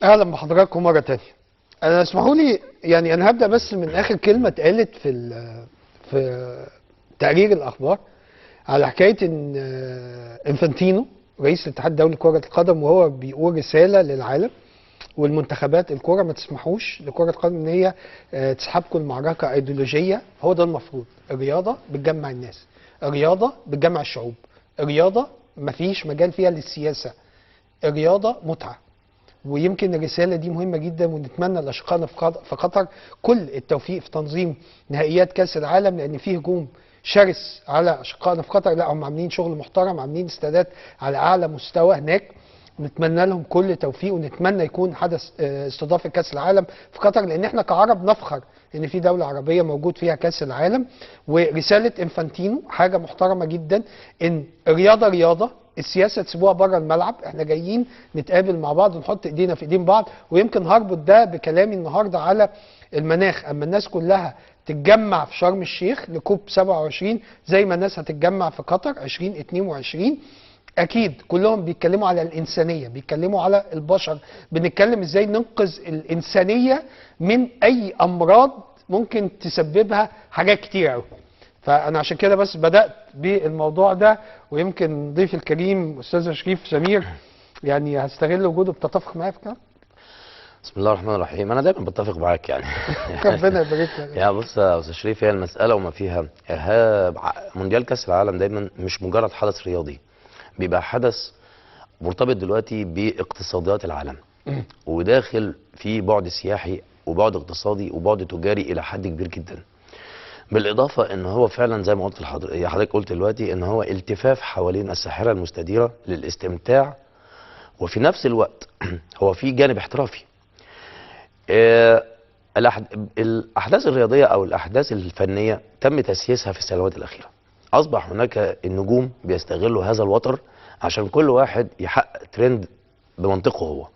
اهلا بحضراتكم مرة تانية. انا اسمحوا لي يعني انا هبدا بس من اخر كلمة اتقالت في تقرير الاخبار على حكاية ان انفانتينو رئيس الاتحاد الدولي لكرة القدم وهو بيقول رسالة للعالم والمنتخبات الكره ما تسمحوش لكرة القدم ان هي تسحبكم المعركة ايديولوجية. هو ده المفروض، الرياضة بتجمع الناس، الرياضة بتجمع الشعوب، الرياضة مفيش مجال فيها للسياسة، الرياضة متعه. ويمكن الرسالة دي مهمة جدا، ونتمنى لأشقائنا في قطر كل التوفيق في تنظيم نهائيات كأس العالم، لأن فيه هجوم شرس على أشقائنا في قطر. لا، هم عاملين شغل محترم، عاملين استادات على أعلى مستوى هناك، نتمنى لهم كل توفيق، ونتمنى يكون حدث استضافة كأس العالم في قطر، لأن احنا كعرب نفخر إن في دولة عربية موجود فيها كأس العالم. ورسالة إنفانتينو حاجة محترمة جدا، إن الرياضة رياضة، السياسة تسيبوها بره الملعب، احنا جايين نتقابل مع بعض ونحط ايدينا في ايدين بعض. ويمكن هربط ده بكلامي النهارده على المناخ، اما الناس كلها تتجمع في شرم الشيخ لكوب 27 زي ما الناس هتتجمع في قطر 2022، اكيد كلهم بيتكلموا على الانسانية، بيتكلموا على البشر، بنتكلم ازاي ننقذ الانسانية من اي امراض ممكن تسببها حاجات كتير قوي. فانا عشان كده بس بدات بالموضوع ده، ويمكن ضيف الكريم استاذ شريف سمير يعني هستغل وجوده. بتتفق معايا في كده؟ بسم الله الرحمن الرحيم. انا دايما بتفق معاك يعني. ربنا يبارك لك. يا بص يا استاذ شريف، هي المسالة وما فيها، مونديال كاس العالم دايما مش مجرد حدث رياضي، بيبقى حدث مرتبط دلوقتي باقتصاديات العالم، وداخل في بعد سياحي وبعد اقتصادي وبعد تجاري الى حد كبير جدا. بالاضافة ان هو فعلا زي ما قلت لحضرتك قلت دلوقتي ان هو التفاف حوالين الساحرة المستديرة للاستمتاع، وفي نفس الوقت هو في جانب احترافي. الاحداث الرياضية او الاحداث الفنية تم تسييسها في السنوات الاخيرة. اصبح هناك النجوم بيستغلوا هذا الوتر عشان كل واحد يحقق ترند بمنطقة هو.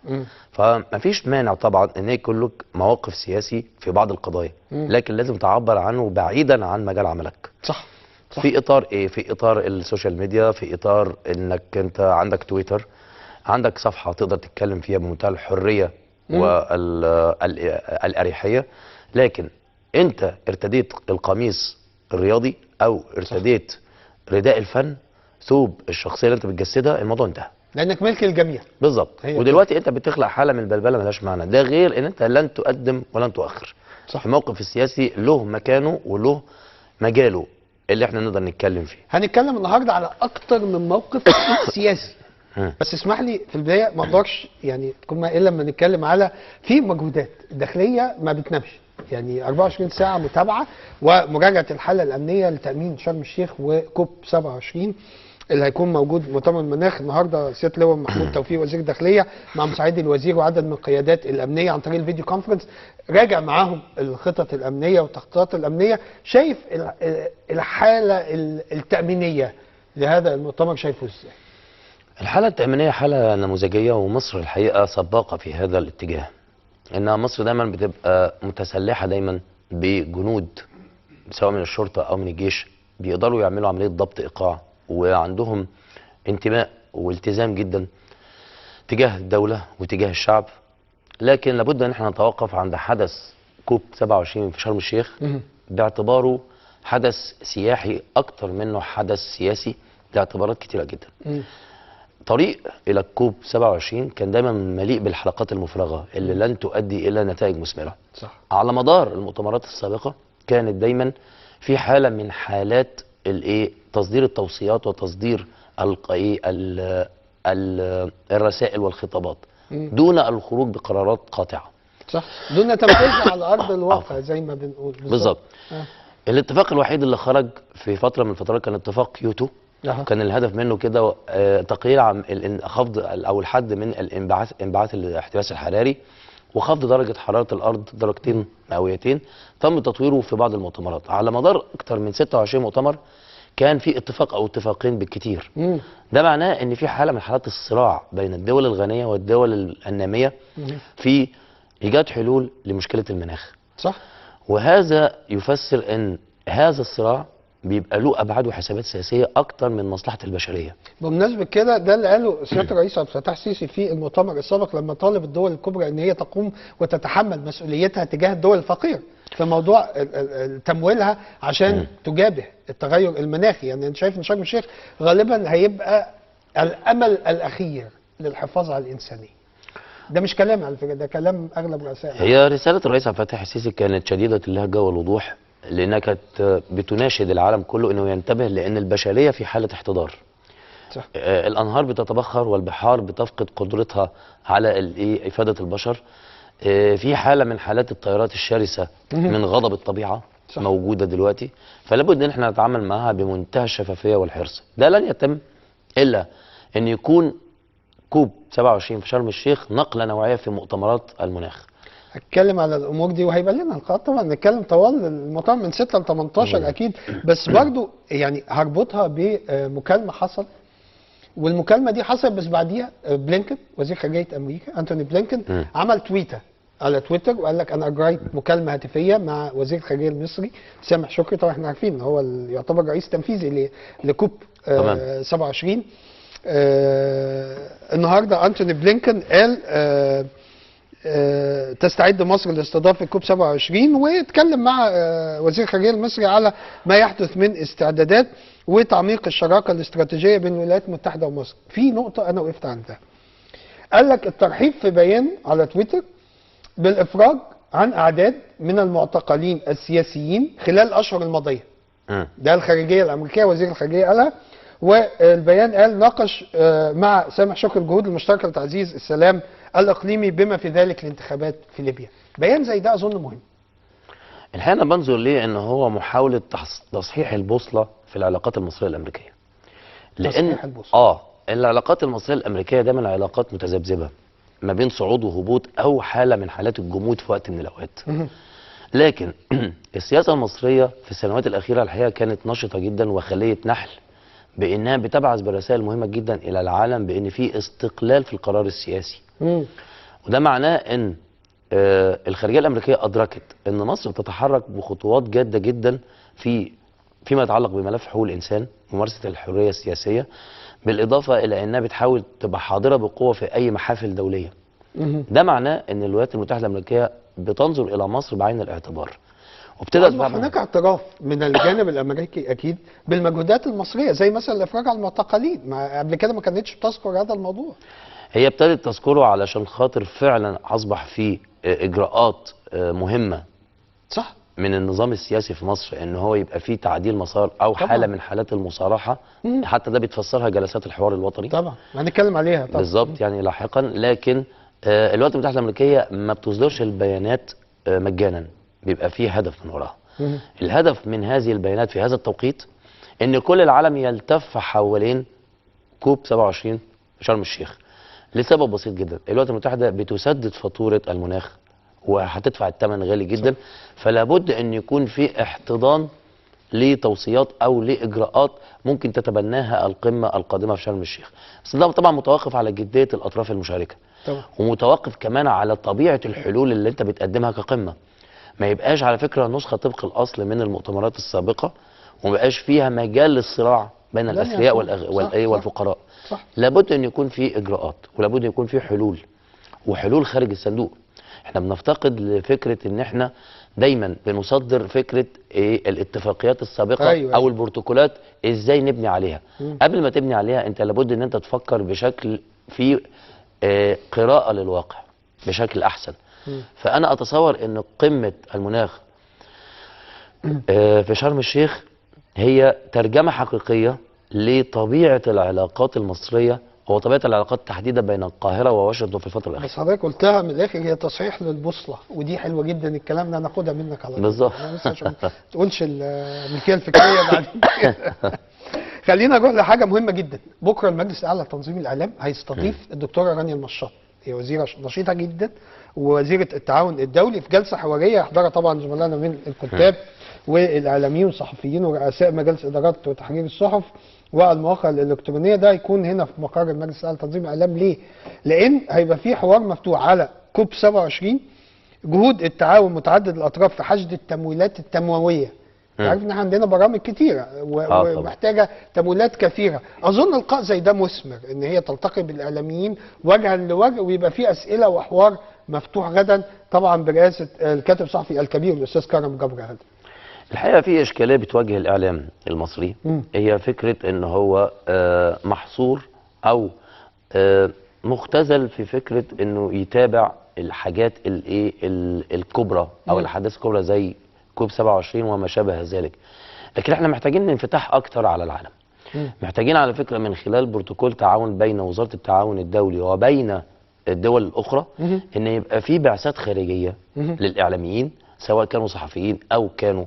فمفيش مانع طبعا ان يكون لك مواقف سياسي في بعض القضايا، لكن لازم تعبر عنه بعيدا عن مجال عملك. صح. صح. في اطار ايه؟ في اطار ال social media، في اطار انك انت عندك تويتر، عندك صفحة تقدر تتكلم فيها بمنتهى الحرية والاريحيه، لكن انت ارتديت القميص الرياضي او ارتديت رداء الفن، ثوب الشخصية اللي انت بتجسدها، الموضوع انتهى. لانك ملك الجميع. بالظبط. ودلوقتي انت بتخلق حاله من البلبلة ملهاش معنى، ده غير ان انت لن تقدم ولن تؤخر. صح. الموقف السياسي له مكانه وله مجاله اللي احنا نقدر نتكلم فيه. هنتكلم النهارده على اكتر من موقف سياسي. بس اسمح لي في البداية ما اقدرش يعني تكون ما الا لما نتكلم على في مجهودات الداخلية ما بتنامش، يعني 24 ساعة متابعه ومراجعة الحالة الامنية لتامين شرم الشيخ وكوب 27 اللي هيكون موجود مؤتمر المناخ النهارده. سيادة اللواء محمود توفيق وزير الداخلية مع مساعد الوزير وعدد من القيادات الامنية عن طريق ال video conference راجع معاهم الخطط الامنية والتخطيطات الامنية. شايف الحالة التامينيه لهذا المؤتمر، شايفه ازاي؟ الحالة التامينيه حاله نموذجيه، ومصر الحقيقة سباقه في هذا الاتجاه. انها مصر دايما بتبقى متسلحه دايما بجنود سواء من الشرطة او من الجيش، بيقدروا يعملوا عملية ضبط ايقاع، وعندهم انتماء والتزام جدا تجاه الدولة وتجاه الشعب. لكن لابد ان احنا نتوقف عند حدث كوب 27 في شرم الشيخ باعتباره حدث سياحي اكتر منه حدث سياسي لاعتبارات كتيرة جدا. طريق الى الكوب 27 كان دايما مليء بالحلقات المفرغة اللي لن تؤدي الى نتائج مثمرة. صح. على مدار المؤتمرات السابقة كانت دايما في حالة من حالات الايه، تصدير التوصيات وتصدير الرسائل والخطابات دون الخروج بقرارات قاطعه. صح، دون تنفيذها على ارض الواقع زي ما بنقول. بالظبط. الاتفاق الوحيد اللي خرج في فترة من الفترات كان اتفاق كيوتو. كان الهدف منه كده تقليل خفض او الحد من الانبعاث الاحتباس الحراري وخفض درجه حرارة الارض درجتين مئويتين. تم تطويره في بعض المؤتمرات على مدار اكثر من 26 مؤتمر، كان في اتفاق او اتفاقين بالكتير. ده معناه ان في حاله من حالات الصراع بين الدول الغنية والدول النامية في ايجاد حلول لمشكلة المناخ. صح. وهذا يفسر ان هذا الصراع بيبقى له ابعاد وحسابات سياسية اكتر من مصلحة البشرية. بمناسبة كده، ده اللي قاله سيادة الرئيس عبد الفتاح السيسي في المؤتمر السابق لما طالب الدول الكبرى ان هي تقوم وتتحمل مسؤوليتها تجاه الدول الفقيرة في موضوع تمويلها عشان تجابه التغير المناخي. يعني انا شايف ان شرم الشيخ غالبا هيبقى الامل الاخير للحفاظ على الانسانية. ده مش كلام على فكرة، ده كلام اغلب رؤساء. هي رسالة الرئيس عبد الفتاح السيسي كانت شديدة اللهجة والوضوح، لانها كانت بتناشد العالم كله انه ينتبه، لان البشرية في حاله احتضار. صح. الانهار بتتبخر والبحار بتفقد قدرتها على افاده البشر. في حاله من حالات التيارات الشرسة من غضب الطبيعة. صح. موجودة دلوقتي، فلا بد ان احنا نتعامل معها بمنتهى الشفافية والحرص. ده لن يتم الا ان يكون كوب 27 في شرم الشيخ نقله نوعية في مؤتمرات المناخ. هتكلم على الامور دي وهيبقى لنا لقاءات طبعا، نتكلم طوال المؤتمر من 6 ل 18 اكيد، بس برضو يعني هربطها بمكالمه حصل، والمكالمه دي حصلت بس بعديها بلينكن وزير خارجية امريكا انتوني بلينكن عمل تويته على تويتر وقال لك انا اجريت مكالمة هاتفيه مع وزير الخارجية المصري سامح شكري. طبعا احنا عارفين ان هو يعتبر رئيس تنفيذي لكوب 27. النهارده انتوني بلينكن قال تستعد مصر لاستضافة كوب 27، واتكلم مع وزير الخارجية المصري على ما يحدث من استعدادات وتعميق الشراكة الاستراتيجية بين الولايات المتحدة ومصر. في نقطة انا وقفت عندها، قال لك الترحيب في بيان على تويتر بالافراج عن اعداد من المعتقلين السياسيين خلال الاشهر الماضية. ده الخارجية الامريكية، وزير الخارجية قالها، والبيان قال ناقش مع سامح شكري الجهود المشتركة لتعزيز السلام الاقليمي بما في ذلك الانتخابات في ليبيا. بيان زي ده اظن مهم. الحقيقة انا بنظر ليه ان هو محاولة تصحيح البوصلة في العلاقات المصرية الامريكية. لان تصحيح البوصلة. العلاقات المصرية الامريكية دايما علاقات متذبذبه ما بين صعود وهبوط او حاله من حالات الجمود في وقت من الاوقات. لكن السياسة المصرية في السنوات الاخيرة الحقيقة كانت نشطة جدا وخليه نحل بانها بتبعث برسائل مهمة جدا الى العالم بان في استقلال في القرار السياسي. وده معناه ان الخارجية الامريكية ادركت ان مصر بتتحرك بخطوات جاده جدا فيما يتعلق بملف حقوق الانسان، ممارسة الحرية السياسية، بالاضافة الى انها بتحاول تبقى حاضره بقوة في اي محافل دولية. ده معناه ان الولايات المتحدة الامريكية بتنظر الى مصر بعين الاعتبار. وابتدى هناك اعتراف من الجانب الامريكي اكيد بالمجهودات المصرية، زي مثلا الافراج على المعتقلين، ما قبل كده ما كانتش بتذكر هذا الموضوع. هي ابتدت تذكره علشان خاطر فعلا اصبح في اجراءات مهمة. صح. من النظام السياسي في مصر ان هو يبقى فيه تعديل مسار او طبعا. حاله من حالات المصالحة. حتى ده بتفسرها جلسات الحوار الوطني. طبعا هنتكلم عليها طبعا بالظبط يعني لاحقا. لكن الولايات المتحدة الامريكية ما بتصدرش البيانات مجانا، بيبقى فيه هدف من وراها. الهدف من هذه البيانات في هذا التوقيت ان كل العالم يلتف حوالين كوب 27 في شرم الشيخ لسبب بسيط جدا. الولايات المتحدة بتسدد فاتورة المناخ وهتدفع الثمن غالي جدا، فلا بد ان يكون في احتضان لتوصيات او لاجراءات ممكن تتبناها القمه القادمة في شرم الشيخ. بس ده طبعا متوقف على جدية الاطراف المشاركة، طبعا، ومتوقف كمان على طبيعة الحلول اللي انت بتقدمها كقمه. ما يبقاش على فكرة نسخه طبق الاصل من المؤتمرات السابقة، وما يبقاش فيها مجال للصراع بين الاثرياء والفقراء. صح. لابد ان يكون في اجراءات، ولابد ان يكون في حلول، وحلول خارج الصندوق. احنا بنفتقد لفكرة ان احنا دايما بنصدر فكرة ايه الاتفاقيات السابقة. أيوة. او البروتوكولات، ازاي نبني عليها. قبل ما تبني عليها انت لابد ان انت تفكر بشكل في قراءة للواقع بشكل احسن. فانا اتصور ان قمة المناخ في شرم الشيخ هي ترجمه حقيقية لطبيعة العلاقات المصرية، وطبيعه العلاقات تحديدا بين القاهرة وواشنطن في الفترة الاخيرة. بس حضرتك قلتها من الاخر، هي تصحيح للبوصله، ودي حلوة جدا الكلام ده، ناخدها منك على طول. بالظبط. بس عشان ما تقولش الملكية الفكرية بعد كده. خلينا نروح لحاجة مهمة جدا. بكره المجلس الاعلى لتنظيم الاعلام هيستضيف الدكتورة رانيا المشاط، هي وزيره نشيطه جدا ووزيره التعاون الدولي، في جلسه حوارية يحضرها طبعا زملائنا من الكتاب والاعلاميين والصحفيين ورؤساء مجالس ادارات وتحرير الصحف والمواقع الالكترونية. ده هيكون هنا في مقر المجلس الاعلى لتنظيم الاعلام. ليه؟ لان هيبقى في حوار مفتوح على كوب 27، جهود التعاون متعدد الاطراف في حشد التمويلات التنموية انت عارف ان احنا عندنا برامج كتيرة ومحتاجة تمويلات كثيرة. اظن لقاء زي ده مثمر، ان هي تلتقي بالاعلاميين وجها لوجه ويبقى فيه اسئلة وحوار مفتوح غدا، طبعا برئاسة الكاتب الصحفي الكبير الاستاذ كرم جبر غدا. الحقيقة في اشكالية بتواجه الاعلام المصري، هي فكرة ان هو محصور او مختزل في فكرة انه يتابع الحاجات الايه الكبرى او الاحداث الكبرى زي كوب 27 وما شابه ذلك. لكن احنا محتاجين انفتاح اكتر على العالم. محتاجين على فكرة من خلال بروتوكول تعاون بين وزارة التعاون الدولي وبين الدول الاخرى ان يبقى في بعثات خارجية للاعلاميين، سواء كانوا صحفيين او كانوا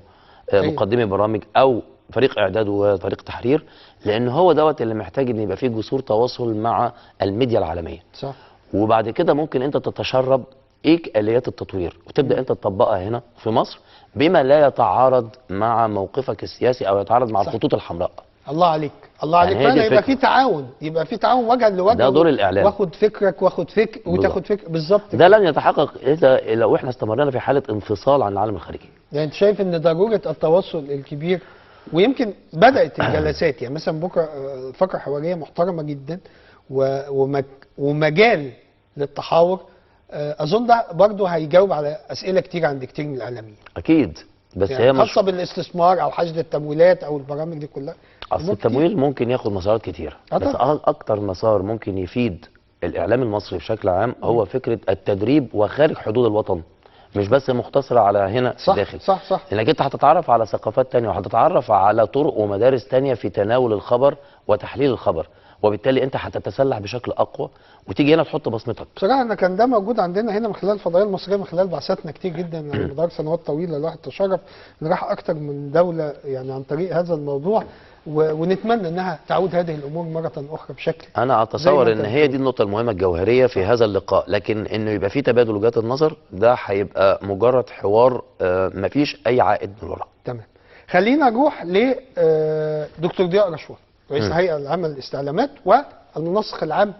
مقدمي برامج او فريق اعداد وفريق تحرير، لان هو دوت اللي محتاج ان يبقى فيه جسور تواصل مع الميديا العالمية. صح. وبعد كده ممكن انت تتشرب ايه اليات التطوير وتبدا انت تطبقها هنا في مصر بما لا يتعارض مع موقفك السياسي او يتعارض مع الخطوط الحمراء. الله عليك، الله عليك. يعني فعلا يبقى في تعاون، يبقى في تعاون وجها لوجه. ده دور الاعلام. واخد فكرك واخد فكر وتاخد فكر بالظبط. ده لن يتحقق اذا لو احنا استمرنا في حاله انفصال عن العالم الخارجي. يعني انت شايف ان ضرورة التواصل الكبير، ويمكن بدات الجلسات، يعني مثلا بكره فقره حوارية محترمه جدا ومجال للتحاور، اظن ده برضه هيجاوب على اسئلة كتير عند كتير من الاعلاميين. اكيد، بس يعني هي خاصة بالاستثمار او حشد التمويلات او البرامج دي كلها. اصل التمويل ممكن ياخد مسارات كتيرة، بس اكتر مسار ممكن يفيد الاعلام المصري بشكل عام هو فكرة التدريب وخارج حدود الوطن، مش بس مقتصرة على هنا. صح، داخل. صح صح. لانك انت هتتعرف على ثقافات تانية وهتتعرف على طرق ومدارس تانية في تناول الخبر وتحليل الخبر، وبالتالي انت هتتسلح بشكل اقوى وتيجي هنا تحط بصمتك. بصراحة ان كان ده موجود عندنا هنا من خلال الفضائية المصرية، من خلال بعثاتنا كتير جدا على مدار سنوات طويلة، الواحد تشرف ان راح اكتر من دولة يعني عن طريق هذا الموضوع، ونتمنى انها تعود هذه الامور مرة اخرى بشكل. انا اتصور ان هي دي النقطة المهمة الجوهرية في هذا اللقاء، لكن انه يبقى في تبادل وجهات النظر ده هيبقى مجرد حوار مفيش اي عائد من وراه. تمام. خلينا نروح لدكتور ضياء رشوان، رئيس الهيئة العامة للاستعلامات والمنسق العام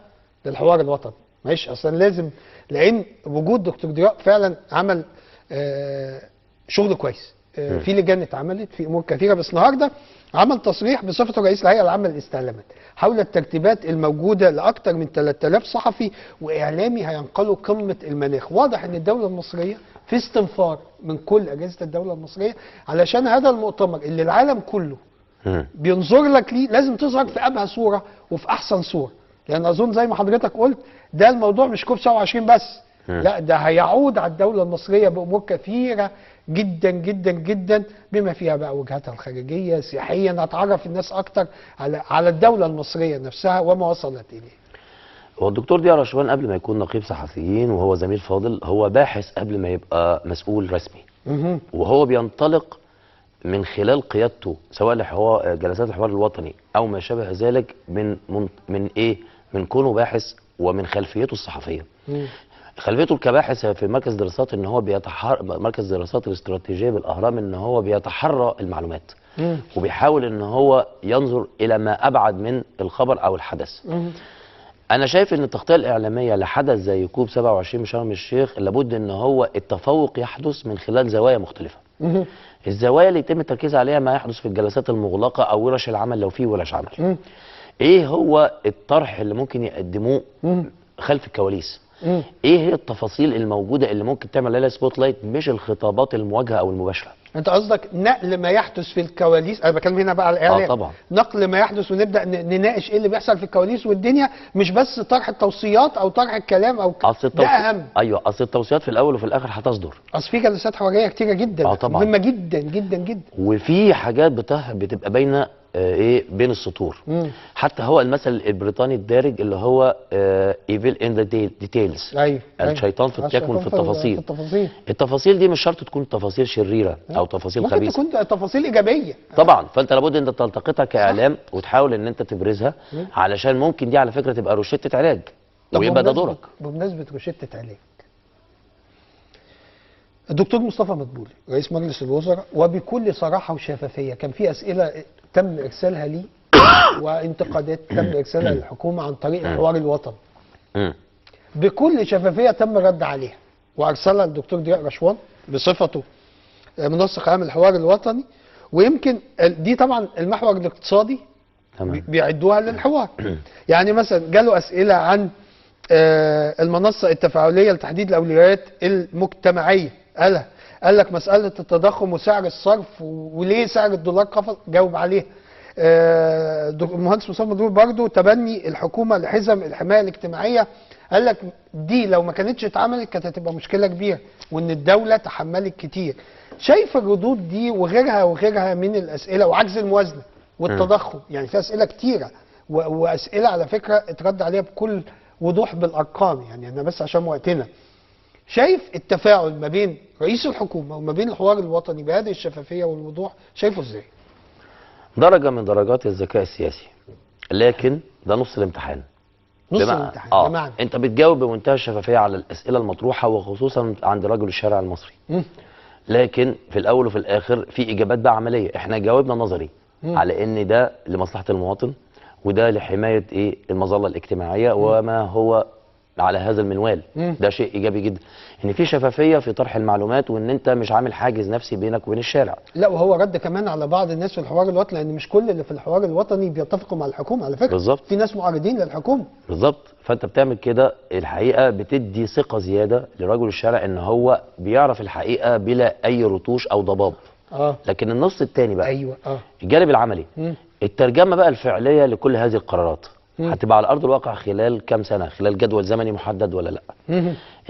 للحوار الوطني. معلش اصلا لازم، لان وجود دكتور ضياء فعلا عمل شغل كويس، في لجان اتعملت في امور كثيرة، بس النهارده عمل تصريح بصفته رئيس الهيئة العامة للاستعلامات حول الترتيبات الموجودة لاكثر من 3000 صحفي واعلامي هينقلوا قمة المناخ. واضح ان الدولة المصرية في استنفار من كل اجهزة الدولة المصرية علشان هذا المؤتمر اللي العالم كله بينظر لك ليه، لازم تظهر في ابهى صوره وفي احسن صوره، لان اظن زي ما حضرتك قلت ده الموضوع مش كوب 27 بس، لا ده هيعود على الدولة المصرية بامور كثيرة جدا جدا جدا، بما فيها بقى وجهتها الخارجية سياحيا، هتعرف الناس اكتر على الدولة المصرية نفسها وما وصلت اليه. هو الدكتور ضياء رشوان قبل ما يكون نقيب صحفيين وهو زميل فاضل، هو باحث قبل ما يبقى مسؤول رسمي، وهو بينطلق من خلال قيادته سواء لحوار جلسات الحوار الوطني او ما شابه ذلك من من, من ايه من كونه باحث ومن خلفيته الصحفية. خلفيته كباحث في مركز دراسات ان هو بيتحرى، مركز دراسات الاستراتيجية بالاهرام، ان هو بيتحرى المعلومات وبيحاول ان هو ينظر الى ما ابعد من الخبر او الحدث. انا شايف ان التغطية الاعلامية لحدث زي كوب 27 شرم الشيخ لابد ان هو التفوق يحدث من خلال زوايا مختلفة. الزوايا اللي يتم التركيز عليها ما يحدث في الجلسات المغلقة او ورش العمل لو في ورش عمل. ايه هو الطرح اللي ممكن يقدموه خلف الكواليس؟ ايه هي التفاصيل الموجودة اللي ممكن تعمل عليها spotlight، مش الخطابات المواجهة او المباشرة. انت قصدك نقل ما يحدث في الكواليس؟ انا بتكلم هنا بقى على الاعلام. طبعا نقل ما يحدث ونبدا نناقش ايه اللي بيحصل في الكواليس والدنيا، مش بس طرح التوصيات او طرح الكلام او ده اهم. ايوه، اصل التوصيات في الاول وفي الاخر هتصدر. اصل في جلسات حوارية كتيرة جدا طبعا مهمة جدا جدا جدا، وفي حاجات بتبقى باينة ايه بين السطور. حتى هو المثل البريطاني الدارج اللي هو evil in the details. ايوه، الشيطان يكمن في التفاصيل. التفاصيل دي مش شرط تكون تفاصيل شريرة او تفاصيل خبيثة، ممكن تكون تفاصيل ايجابية طبعا. فانت لابد ان تلتقطها كاعلام وتحاول ان انت تبرزها، علشان ممكن دي على فكرة تبقى روشته علاج، ويبقى ده دورك. بمناسبة روشته علاج، الدكتور مصطفى مدبولي رئيس مجلس الوزراء وبكل صراحة وشفافيه كان في اسئلة تم ارسالها لي وانتقادات تم ارسالها للحكومة عن طريق الحوار الوطني. بكل شفافية تم الرد عليها، وارسلها الدكتور ضياء رشوان بصفته منسق عام الحوار الوطني، ويمكن دي طبعا المحور الاقتصادي بيعدوها للحوار. يعني مثلا جاله اسئلة عن المنصة التفاعليه لتحديد الاولويات المجتمعية، قالها، قال لك مسالة التضخم وسعر الصرف وليه سعر الدولار قفز، جاوب عليها. المهندس مصطفى مدبولي برضو تبني الحكومة لحزم الحماية الاجتماعية، قال لك دي لو ما كانتش اتعملت كانت هتبقى مشكلة كبيرة، وان الدولة تحملت كتير. شايف الردود دي وغيرها وغيرها من الاسئلة، وعجز الموازنة والتضخم، يعني في اسئلة كتيرة واسئلة على فكرة اترد عليها بكل وضوح بالارقام. يعني انا بس عشان وقتنا، شايف التفاعل ما بين رئيس الحكومة وما بين الحوار الوطني بهذه الشفافية والوضوح، شايفه ازاي؟ درجه من درجات الذكاء السياسي، لكن ده نص الامتحان. نص الامتحان بمعنى انت بتجاوب بمنتهى الشفافية على الاسئلة المطروحة، وخصوصا عند رجل الشارع المصري. لكن في الاول وفي الاخر في اجابات بقى عملية. احنا جاوبنا نظري على ان ده لمصلحة المواطن، وده لحماية ايه المظلة الاجتماعية وما هو على هذا المنوال. ده شيء ايجابي جدا ان في شفافية في طرح المعلومات، وان انت مش عامل حاجز نفسي بينك وبين الشارع. لا، وهو رد كمان على بعض الناس في الحوار الوطني، لان مش كل اللي في الحوار الوطني بيتفقوا مع الحكومة على فكرة. بالظبط، في ناس معارضين للحكومة. بالظبط، فانت بتعمل كده الحقيقة بتدي ثقة زيادة لرجل الشارع ان هو بيعرف الحقيقة بلا اي رتوش او ضباب. لكن النص الثاني بقى، ايوه، الجانب العملي، الترجمة بقى الفعلية لكل هذه القرارات هتبقى على ارض الواقع خلال كام سنة، خلال جدول زمني محدد ولا لا؟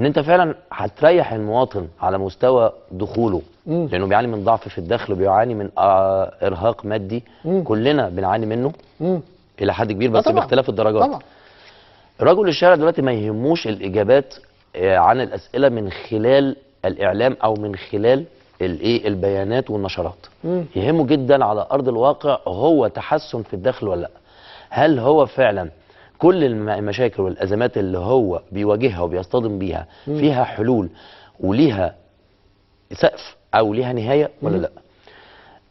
ان انت فعلا هتريح المواطن على مستوى دخوله، لانه بيعاني من ضعف في الدخل، وبيعاني من ارهاق مادي، كلنا بنعاني منه الى حد كبير، بس باختلاف الدرجات. طبعا. رجل الشارع دلوقتي ما يهموش الاجابات عن الاسئلة من خلال الاعلام او من خلال الايه البيانات والنشرات. يهمه جدا على ارض الواقع هو تحسن في الدخل ولا لا. هل هو فعلا كل المشاكل والازمات اللي هو بيواجهها وبيصطدم بيها فيها حلول وليها سقف او ليها نهاية ولا لا؟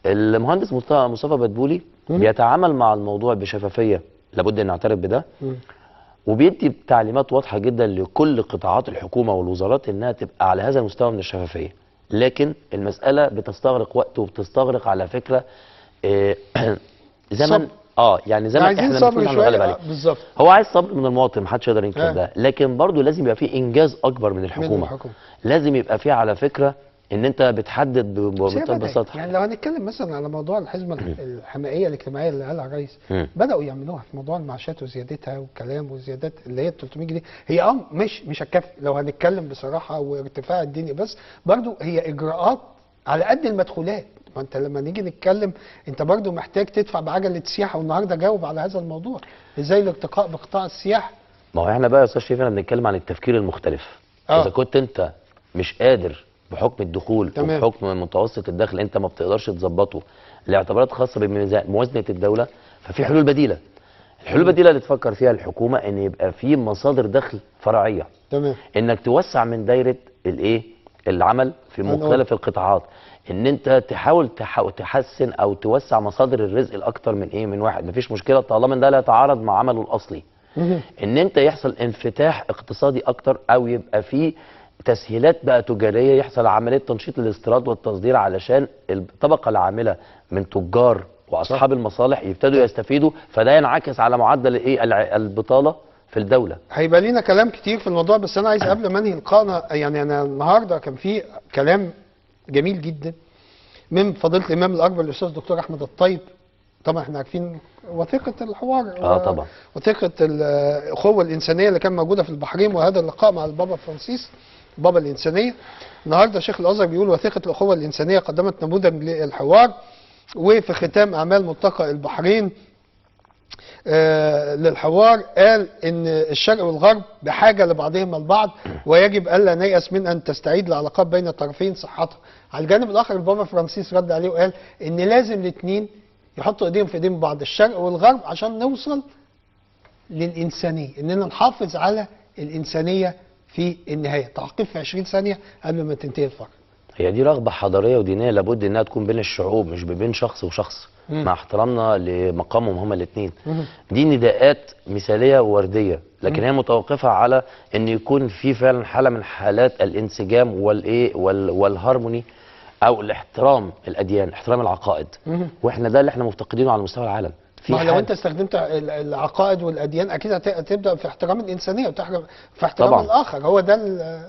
المهندس مصطفى مدبولي بيتعامل مع الموضوع بشفافيه، لابد ان نعترف بده، وبيدي تعليمات واضحة جدا لكل قطاعات الحكومة والوزارات انها تبقى على هذا المستوى من الشفافية. لكن المسالة بتستغرق وقت، وبتستغرق على فكرة زمن، يعني زمن احنا المفروض هنغلب عليه. بالظبط، هو عايز صبر من المواطن، محدش يقدر ينكر ده، لكن برضه لازم يبقى فيه انجاز اكبر من الحكومة. لازم يبقى فيه على فكرة ان انت بتحدد ببساطة. يعني لو هنتكلم مثلا على موضوع الحزمة الحمائيه الاجتماعية اللي قالها الرئيس، بداوا يعملوها في موضوع المعاشات وزيادتها والكلام، والزيادات اللي هي 300 جنيه هي مش هتكفي لو هنتكلم بصراحة، وارتفاع الدنيا، بس برضه هي اجراءات على قد المدخولات. ما انت لما نيجي نتكلم انت برضو محتاج تدفع بعجله سياحة، والنهارده جاوب على هذا الموضوع ازاي الارتقاء بقطاع السياحة. ما هو احنا بقى يا استاذ شريف احنا بنتكلم عن التفكير المختلف. اذا كنت انت مش قادر بحكم الدخول وبحكم متوسط الدخل انت ما بتقدرش تظبطه لاعتبارات خاصة بموازنه الدولة، ففي حلول بديله. الحلول البديلة اللي تفكر فيها الحكومة ان يبقى في مصادر دخل فرعية. تمام. انك توسع من دايرة الايه العمل في مختلف القطاعات، ان انت تحاول تحسن او توسع مصادر الرزق الاكتر من ايه من واحد، مفيش مشكلة طالما ان ده لا يتعارض مع عمله الاصلي. ان انت يحصل انفتاح اقتصادي اكتر، او يبقى فيه تسهيلات بقى تجارية، يحصل عملية تنشيط الاستيراد والتصدير علشان الطبقة العاملة من تجار واصحاب المصالح يبتدوا يستفيدوا، فده ينعكس على معدل ايه البطالة في الدولة. هيبقى لينا كلام كتير في الموضوع، بس انا عايز قبل ما انهي لقاءنا، يعني انا النهارده كان في كلام جميل جدا من فضيلة الامام الاكبر الاستاذ الدكتور احمد الطيب. طبعا احنا عارفين وثيقة الحوار، طبعا وثيقة الاخوة الانسانية اللي كان موجودة في البحرين، وهذا اللقاء مع البابا فرانسيس بابا الانسانية. النهارده شيخ الازهر بيقول وثيقة الاخوة الانسانية قدمت نموذج للحوار، وفي ختام اعمال ملتقى البحرين للحوار قال ان الشرق والغرب بحاجة لبعضهما البعض، ويجب الا نيأس من ان تستعيد العلاقات بين الطرفين صحتها. على الجانب الاخر البابا فرانسيس رد عليه وقال ان لازم الاثنين يحطوا ايديهم في ايدين بعض، الشرق والغرب، عشان نوصل للانسانية، اننا نحافظ على الانسانية في النهاية. تعقيب في 20 ثانية قبل ما تنتهي الفقرة. هي دي رغبة حضارية ودينيه لابد انها تكون بين الشعوب، مش بين شخص وشخص. مع احترامنا لمقامهم هما الاثنين. دي نداءات مثاليه وورديه، لكن هي متوقفه على ان يكون في فعلا حاله من حالات الانسجام والايه والهارموني او الاحترام الاديان، احترام العقائد. واحنا ده اللي احنا مفتقدينه على مستوى العالم. في ما لو انت استخدمت العقائد والاديان اكيد هتبدا في احترام الانسانية وتحرم في احترام طبعا الاخر. هو ده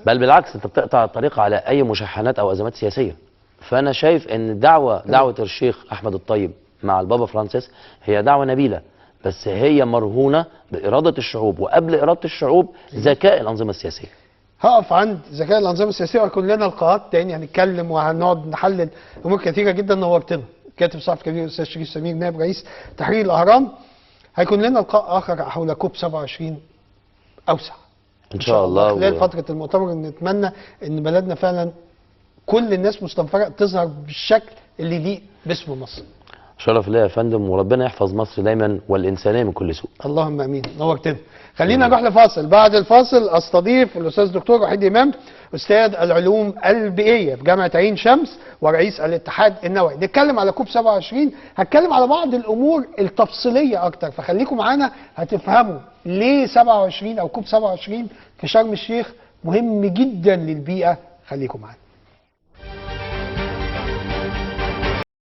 بل بالعكس، انت بتقطع الطريق على اي مشاحنات او ازمات سياسية. فانا شايف ان دعوه الشيخ احمد الطيب مع البابا فرانسيس هي دعوه نبيلة، بس هي مرهونه باراده الشعوب، وقبل اراده الشعوب ذكاء الانظمة السياسية. هقف عند ذكاء الانظمة السياسية وهيكون لنا لقاءات تاني، هنتكلم وهنقعد نحلل امور كثيرة جدا. نورتنا كاتب صحفي كبير الاستاذ شريف سمير نائب رئيس تحرير الاهرام. هيكون لنا لقاء اخر حول كوب 27 اوسع ان شاء الله خلال فترة المؤتمر. نتمنى ان بلدنا فعلا كل الناس مستنفرة تظهر بالشكل اللي يليق باسم مصر. شرف ليا يا فندم، وربنا يحفظ مصر دايما والانسانية من كل سوء. اللهم امين. نورتنا. خلينا نروح لفاصل، بعد الفاصل استضيف الاستاذ دكتور وحيد امام، استاذ العلوم البيئية في جامعه عين شمس ورئيس الاتحاد النووي. نتكلم على كوب 27، هتكلم على بعض الامور التفصيلية اكتر، فخليكم معانا هتفهموا ليه 27 او كوب 27 في شرم الشيخ مهم جدا للبيئة. خليكم معانا.